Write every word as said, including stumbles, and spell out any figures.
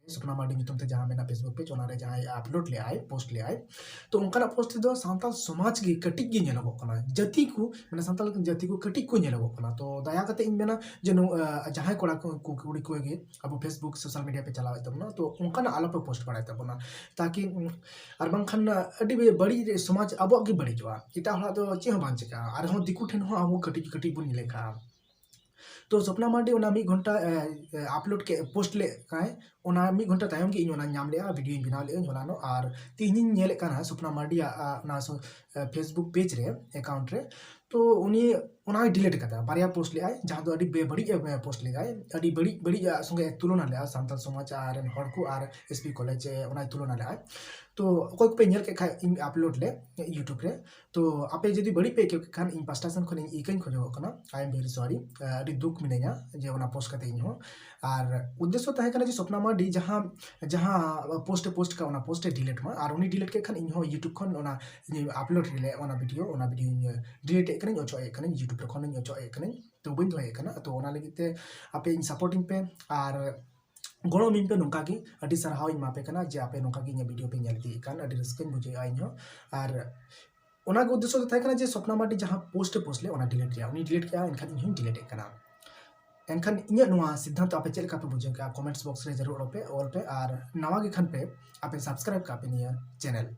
ᱥᱚᱯᱱᱟ ᱢᱟᱨᱰᱤ ᱧᱩᱛᱩᱢ ᱛᱮ ᱡᱟᱦᱟᱸ ᱢᱮᱱᱟᱜ Facebook page, ᱚᱱᱟᱨᱮ ᱡᱟᱦᱟᱸᱭ upload ᱞᱮᱜᱼᱟᱭ, post ᱞᱮᱜᱼᱟᱭ, ᱛᱚ ᱚᱱᱠᱟᱱᱟᱜ post ᱨᱮᱫᱚ ᱥᱟᱱᱛᱟᱲ ᱥᱚᱢᱟᱡᱽ ᱜᱮ ᱠᱟᱹᱴᱤᱡ ᱜᱮ ᱧᱮᱞᱚᱜᱚᱜ ᱠᱟᱱᱟ, ᱡᱟᱹᱛᱤ ᱠᱚ, ᱢᱟᱱᱮ ᱥᱟᱱᱛᱟᱲ ᱡᱟᱹᱛᱤ ᱠᱚ ᱠᱟᱹᱴᱤᱡ ᱠᱚ ᱧᱮᱞᱚᱜᱚᱜ ᱠᱟᱱᱟ᱾ ᱛᱚ ᱫᱟᱭᱟ ᱠᱟᱛᱮ ᱤᱧ ᱢᱮᱱᱟ ᱡᱮ ᱱᱚ-, ᱟᱸ, ᱡᱟᱦᱟᱸᱭ ᱠᱚᱲᱟ ᱠᱚ, ᱠᱩ-, ᱠᱩᱲᱤ ᱠᱚ ᱜᱮ ᱟᱵᱚ Facebook, social media ᱯᱮ ᱪᱟᱞᱟᱣᱮᱫ ᱛᱟᱵᱚᱱᱟ, ᱛᱚ ᱚᱱᱠᱟᱱᱟᱜ ᱟᱞᱚᱯᱮ post ᱵᱟᱲᱟᱭ ᱛᱟᱵᱚᱱᱟ, ᱛᱟᱠᱤ, ᱩᱸ, ᱟᱨ ᱵᱟᱝᱠᱷᱟᱱ ᱟᱹᱰᱤ ᱵᱮ-, ᱵᱟᱹᱲᱤᱡ ᱥᱚᱢᱟᱡᱽ ᱟᱵᱚᱣᱟᱜ ᱜᱮ ᱵᱟᱹᱲᱤᱡᱚᱜᱼᱟ, ᱮᱴᱟᱜ ᱦᱚᱲᱟᱜ ᱫᱚ ᱪᱮᱫ ᱦᱚᱸ ᱵᱟᱝ ᱪᱤᱠᱟᱹᱜᱼᱟ, ᱟᱨᱦᱚᱸ ᱫᱤᱠᱩ ᱴᱷᱮᱱ ᱦᱚᱸ ᱟᱵᱚ ᱠᱟᱹᱴᱤᱡ ᱠᱟᱹᱴᱤᱡ ᱵᱚᱱ ᱧᱮᱞᱮᱫ ᱠᱟᱜᱼᱟ᱾ ᱛᱚ ᱥᱚᱯᱱᱟ ᱢᱟᱨᱰᱤ ᱚᱱᱟ ᱢᱤᱫ ᱜᱷᱚᱱᱴᱟ, ᱮ, ᱮ, upload ᱠᱮᱫ, post ᱞᱮᱫ ᱠᱟᱭ, ᱚᱱᱟ ᱢᱤᱫ ᱜᱷᱚᱱᱴᱟ ᱛᱟᱭᱚᱢ ᱜᱮ ᱤᱧ ᱚᱱᱟᱧ ᱧᱟᱢ ᱞᱮᱜᱼᱟ, video ᱧ ᱵᱮᱱᱟᱣ ᱞᱮᱜᱼᱟ ᱦᱚᱞᱟᱱᱚᱜ, ᱟᱨ ᱛᱮᱦᱮᱧᱤᱧ ᱧᱮᱞᱮᱫ ᱠᱟᱱᱟ ᱥᱚᱯᱱᱟ ᱢᱟᱨᱰᱤᱭᱟᱜ, ᱟ, ᱚᱱᱟ ᱥᱚ-, ᱮ, Facebook page ᱨᱮ, account ᱨᱮ, ᱛᱚ ᱩᱱᱤ ᱚᱱᱟᱭ delete ᱠᱟᱫᱟ, ᱵᱟᱨᱭᱟ post ᱞᱮᱜᱼᱟᱭ, ᱡᱟᱦᱟᱸ ᱫᱚ ᱟᱹᱰᱤ ᱵᱮ-, ᱵᱟᱹᱲᱤᱡ ᱮ post ᱞᱮᱫᱟᱭ, ᱟᱹᱰᱤ ᱵᱟᱹᱲᱤᱡ, ᱵᱟᱹᱲᱤᱡ ᱟᱜ ᱥᱚᱸᱜᱮ ᱮ ᱛᱩᱞᱚᱱᱟ ᱞᱮᱜᱼᱟ, ᱥᱟᱱᱛᱟᱲ ᱥᱚᱢᱟᱡᱽ ᱟᱨ ᱨᱮᱱ ᱦᱚᱲ ᱠᱚ ᱟᱨ S P college ᱮ ᱚᱱᱟᱭ ᱛᱩᱞᱚᱱᱟ ᱞᱮᱜᱼᱟᱭ᱾ ᱛᱚ ᱚᱠᱚᱭ ᱠᱚᱯᱮ ᱧᱮᱞ ᱠᱮᱫ ᱠᱷᱟᱡ ᱤᱧ upload ᱞᱮ YouTube ᱨᱮ, ᱛᱚ ᱟᱯᱮ ᱡᱩᱫᱤ ᱵᱟᱹᱲᱤᱡ ᱯᱮ ᱟᱹᱭᱠᱟᱹᱣ ᱠᱮᱫ ᱠᱷᱟᱱ ᱤᱧ ᱯᱟᱥᱴᱟ ᱥᱮᱱ ᱠᱷᱚᱱ ᱤᱧ ᱤᱠᱟᱹᱧ ᱠᱷᱚᱡᱚᱜᱚᱜ ᱠᱟᱱᱟ, I am very sorry, ᱟᱹᱰᱤ ᱫᱩᱠ ᱢᱤᱱᱟᱹᱧᱟ ᱡᱮ ᱚᱱᱟ post ᱠᱟᱛᱮ ᱤᱧ ᱦᱚᱸ᱾ ᱟᱨ ᱩᱫᱽᱫᱮᱥᱥᱚ ᱛᱟᱦᱮᱸ ᱠᱟᱱᱟ ᱡᱮ ᱥᱚᱯᱱᱟ ᱢᱟᱨᱰᱤ ᱡᱟᱦᱟᱸ, ᱡᱟᱦᱟᱸ post ᱮ post ᱠᱟᱜ, ᱚᱱᱟ post ᱮ delete ᱢᱟ, ᱟᱨ ᱩᱱᱤ delete ᱠᱮᱫ ᱠᱷᱟᱱ ᱤᱧ ᱦᱚᱸ YouTube ᱠᱷᱚᱱ ᱚᱱᱟ ᱤᱧ upload ᱨᱮ ᱚᱱᱟ video, ᱚᱱᱟ videoᱧ delete ᱮᱫ ᱠᱟᱹᱱᱟᱹᱧ, ᱚᱪᱚᱜ ᱮᱫ ᱠᱟᱹᱱᱟᱹᱧ, YouTube ᱨᱮ ᱠᱷᱚᱱᱤᱧ ᱚᱪᱚᱜ ᱮᱫ ᱠᱟᱹᱱᱟᱹᱧ, ᱛᱚ ᱵᱟᱹᱧ ᱫᱚᱦᱚᱭᱮᱫ ᱠᱟᱱᱟ᱾ ᱛᱚ ᱚᱱᱟ ᱞᱟᱹᱜᱤᱫ ᱛᱮ ᱟᱯᱮ ᱤᱧ support ᱤᱧ ᱯᱮ ᱟᱨ ᱜᱚᱲᱚ ᱤᱢᱟᱹᱧ ᱯᱮ᱾ ᱱᱚᱝᱠᱟ ᱜᱮ ᱟᱹᱰᱤ ᱥᱟᱨᱦᱟᱣ ᱤᱧ ᱮᱢᱟ ᱯᱮ ᱠᱟᱱᱟ ᱡᱮ ᱟᱯᱮ ᱱᱚᱝᱠᱟ ᱜᱮ ᱤᱧᱟᱹᱜ video ᱯᱮ ᱧᱮᱞ ᱤᱫᱤᱭᱮᱫ ᱠᱟᱱ, ᱟᱹᱰᱤ ᱨᱟᱹᱥᱠᱟᱹᱧ ᱵᱩᱡᱷᱟᱹᱣᱮᱫᱼᱟ ᱤᱧ ᱦᱚᱸ᱾ ᱟᱨ ᱚᱱᱟ ᱜᱮ ᱩᱫᱽᱫᱮᱥᱥᱚ ᱫᱚ ᱛᱟᱦᱮᱸ ᱠᱟᱱᱟ ᱡᱮ ᱥᱚᱯᱱᱟ ᱢᱟᱨᱰᱤ ᱡᱟᱦᱟᱸ post ᱮ post ᱞᱮᱫ, ᱚᱱᱟ delete ᱨᱮᱭᱟᱜ, ᱩᱱᱤ delete ᱠᱮᱜᱼᱟ, ᱮᱱᱠᱷᱟᱱ ᱤᱧ ᱦᱚᱸᱧ delete ᱮᱫ ᱠᱟᱱᱟ᱾ ᱮᱱᱠᱷᱟᱱ ᱤᱧᱟᱹᱜ ᱱᱚᱣᱟ ᱥᱤᱫᱽᱫᱷᱟᱱᱛᱚ ᱟᱯᱮ ᱪᱮᱫ ᱞᱮᱠᱟ ᱯᱮ ᱵᱩᱡᱷᱟᱹᱣ ᱠᱮᱜᱼᱟ? Comments box ᱨᱮ ᱡᱟᱹᱨᱩᱲ ᱚᱞ ᱯᱮ, ᱚᱞ ᱯᱮ, ᱟᱨ ᱱᱟᱣᱟ ᱜᱮ ᱠᱷᱟᱱ ᱯᱮ ᱟᱯᱮ subscribe ᱠᱟᱜ ᱯᱮ ᱱᱤᱭᱟᱹ channel᱾